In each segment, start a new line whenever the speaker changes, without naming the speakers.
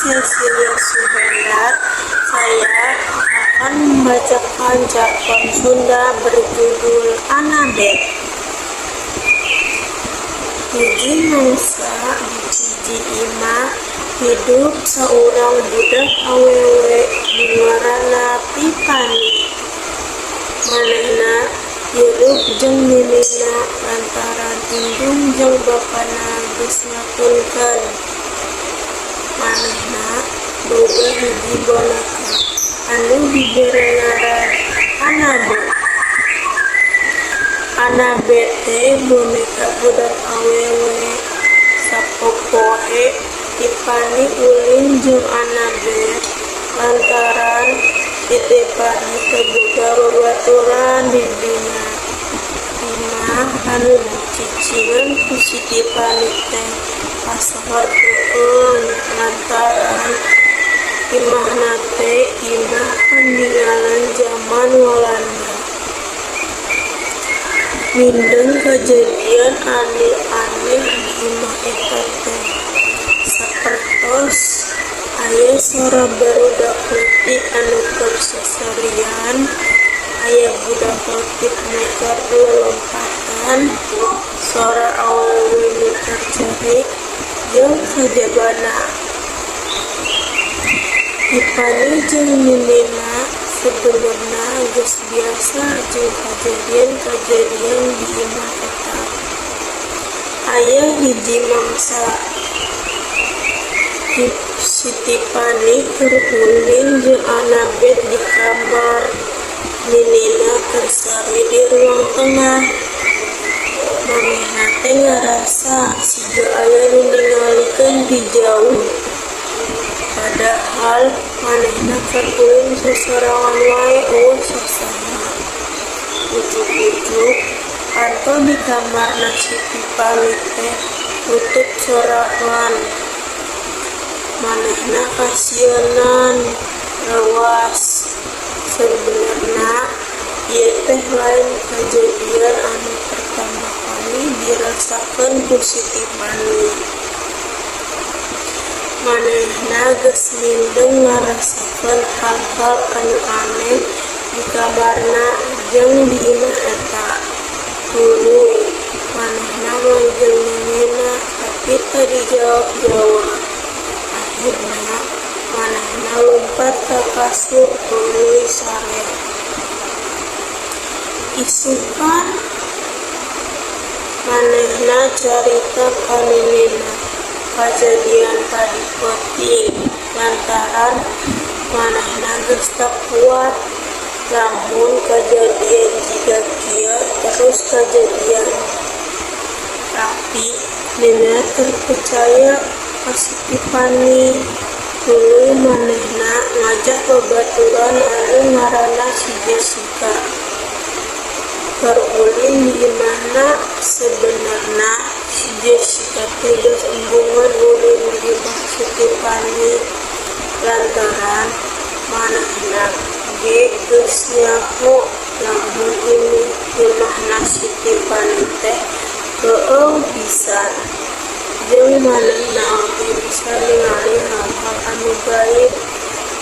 Cecilia Suhendar. Saya akan membacakan cerpen Sunda berjudul Annabeth. Hiji mangsa di hiji imah hidup saurang budak awewe nu ngaranna Tiffany. Manehna hirup jeung ninina lantaran indung jeung bapana geus ngapunten. Manehna boga hiji boneka anu dibere ngaran Annabeth. Annabeth teh boneka budak awewe. Sapopoe Tiffany ulin jeung Annabeth lantaran si Tiffany teu boga babaturan di dinya. Imah anu dicicingan ku si Tiffany teh kasohor keueung lantaran imahna teh imah paninggalan jaman Walanda. Mindeng kajadian anu aneh di imah eta teh. Sapertos aya sora barudak leutik anu keur sasarian, aya budak leutik nu keur lolompatan, sora awewe nu keur carik, jeung sajabana. Tiffany jeung ninina sabenerna geus biasa jeung kajadian-kajadian di imah eta. Aya hiji mangsa si Tiffany keur ulin jeung Annabeth di kamar, ninina keur sare di ruang tengah. Manehna teh ngarasa siga aya nu ningalikeun ti jauh. Padahal manehna keur ulin sasorangan wae euweuh sasaha. Ujug-ujug panto di kamarna si Tiffany teh tutup sorangan. Manehna kasieunan reuwas. Sabenerna ieu teh lain kajadian anu pertama kali dirasakeun ku si Tiffany. Manehna geus mindeng ngarasakeun hal-hal anu aneh di kamarna jeung di imah eta. Tuluy manehna manggil nenena tapi teu dijawab-jawab. Akhirna manehna lumpat ka kasur tuluy sare. Isukan manehna carita ka nenena kajadian tadi peuting lantaran manehna geus teu kuat lamun kajadian jiga kieu terus kajadian. Tapi nenena teu percaya ka si Tiffany. Tuluy manehna ngajak babaturan anu ngaranna si Jessica keur ulin di imahna. Sabenerna si Jessica teh geus embungeun ulin di imah si Tiffany lantaran manehna ge geus nyaho lamun imahna si Tiffany teh keueung pisan jeung manehna oge bisa ningali hal-hal anu gaib.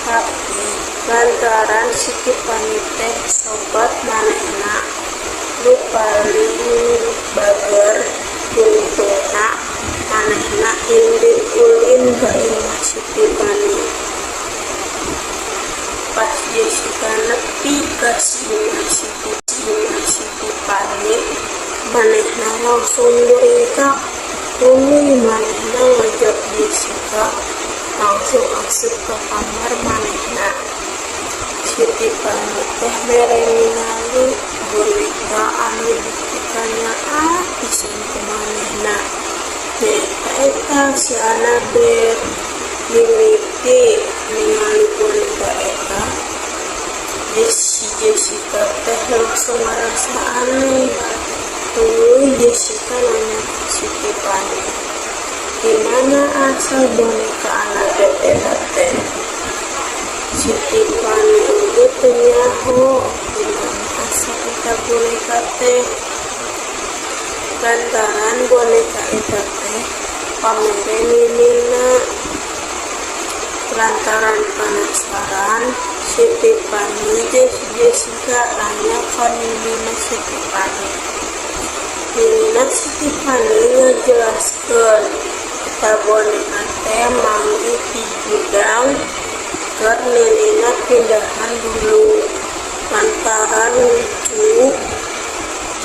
Tapi lantaran si Tiffany teh sobat manehna nu paling bager, tungtungna manehna indit ulin ka imah si Tiffany. Pas Jessica nepi ka imah si Tiffany, manehna langsung buringkak. Tuluy manehna ngajak Jessica langsung asup ka kamar manehna. Si Tiffany teh mere ningali boneka anu dipikanyaah pisan ku manehna, nyaeta eta si Annabeth. Mimiti ningali boneka eta, si Jessica teh langsung ngarasa aneh. Tuluy Jessica nanya ka si Tiffany, di mana asal boneka Annabeth eta teh. Si Tiffany oge teu nyaho di mana asal eta boneka teh, lantaran boneka eta teh pamere ninina. Lantaran panasaran, si Tiffany jeung si Jessica nanya ka ninina si Tiffany. Ninina si Tiffany ngajelaskeun eta boneka teh manggih di gudang keur ninina pindahan dulu. Lantaran lucu,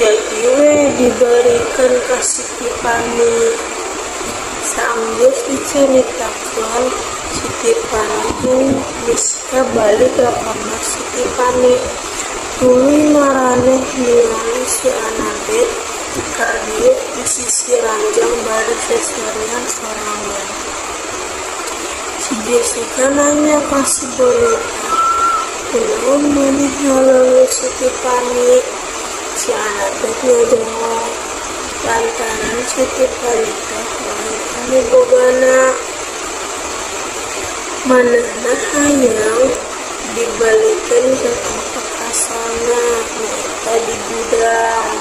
jadi we dibalikeun ka si Tiffany. Saenggeus dicaritakeun, si Tiffany jeung Jessica balik ka kamar si Tiffany. Tuluy maraneh ningali si Annabeth keur diuk di sisi ranjang bari seserian sorangan. Si Jessica nanya ka si boneka, "Kunaon maneh ngaleungit si Tiffany?" Si Annabeth ngajawab, lantaran si Tiffany teh lain ka mibogana. Manehna hayang dibalikeun ka tempat asalna, nyaeta di gudang.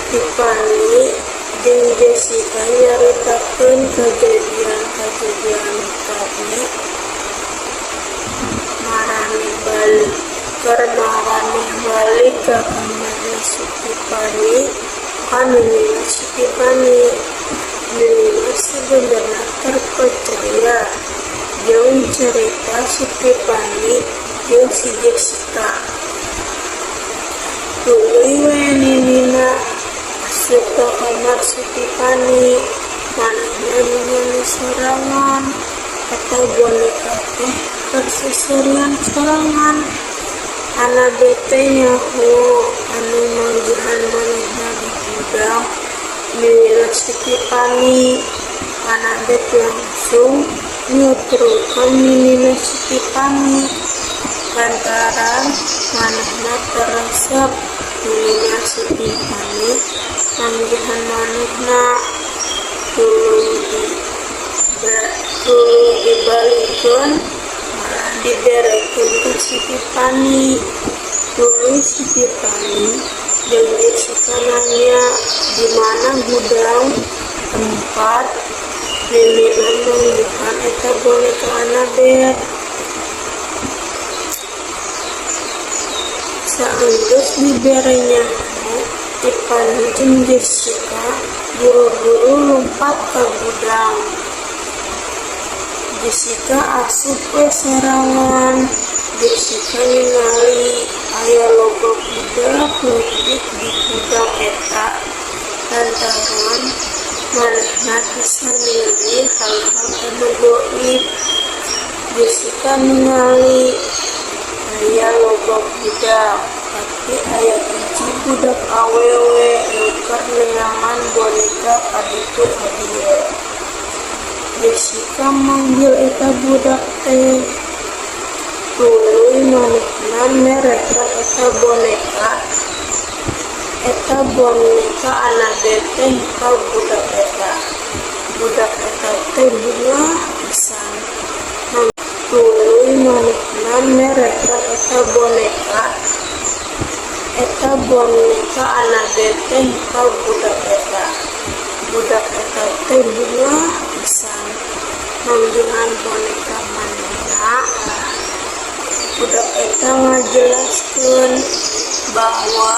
Tiffany jeung Jessica nyaritakeun kajadian-kajadian nu tadi keur maraneh balik ka kamarna si Tiffany ka ninina si Tiffany. Ninina sabenerna teu percaya jeung carita si Tiffany jeung si Jessica. Tuluy we ninina asup ka kamar si Tiffany, manehna ningali sorangan eta boneka teh keur seserian sorangan. Annabeth teh nyaho anu manggihan manehna di gudang ninina si Tiffany. Annabeth langsung nyetrukan ninina si Tiffany lantaran manehna teu resep ninina si Tiffany manggihan manehna. Tuluy dibalikeun, malah diberekeun ka si Tiffany. Tuluy si Tiffany jeung Jessica nanya di mana gudang tempat ninina manggihan eta boneka Annabeth. Saenggeus dibere nyaho, Tiffany jeung Jessica buru-buru lumpat ka gudang. Jessica asup we sorangan. Jessica ningali aya loba budak leutik di gudang eta lantaran manehna bisa ningali hal-hal anu goib. Jessica ningali aya loba budak, tapi aya hiji budak awewe nu keur neangan boneka ka ditu ka dieu. Jessica manggil eta budak teh. Tuluy manehna merekeun eta boneka Annabeth teh ka budak eta. Budak eta teh bungah pisan. Tuluy manehna merekeun eta boneka Annabeth teh ka budak eta. Budak eta teh bungah pisan manggihan boneka manehna. Budak eta ngajelaskeun bahwa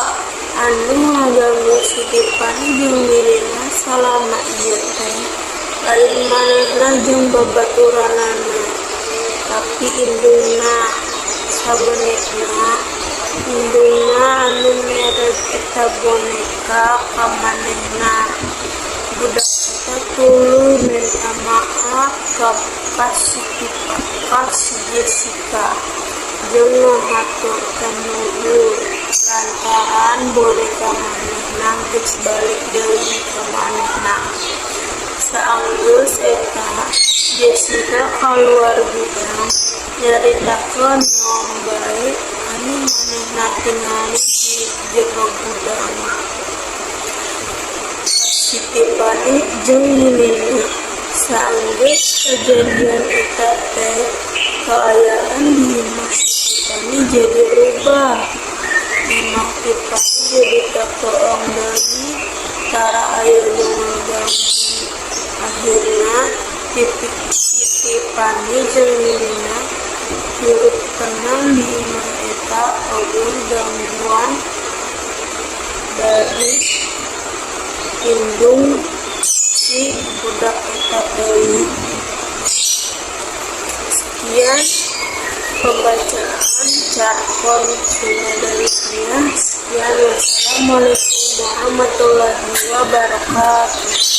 anu ngaganggu si Tiffany jeung ninina salama ieu teh lain manehna jeung babaturanana, tapi indungna. Sabenerna indungna anu mere eta boneka ka manehna. Budak eta tuluy menta maaf ka si Jessica jeung ngahaturkeun nuhun lantaran boneka manehna geus balik deui ka manehna. Saenggeus eta, Jessica kaluar gudang nyaritakeun naon bae anu manehna tingali di jero gudang ka si Tiffany jeung ninina. Saenggeus kajadian eta teh, kaayaan di imah si Tiffany jadi rubah. Imah Tiffany jadi kakeong deui, tara aya nu ngaganggu. Akhirna si Tipany jeung ninina hirup tenang di imah eta euweuh gangguan dari indung si budak eta deui. Sekian pembacaan carkon Sunda dari saya. Sekian, wassalamualaikum warahmatullahi wabarakatuh.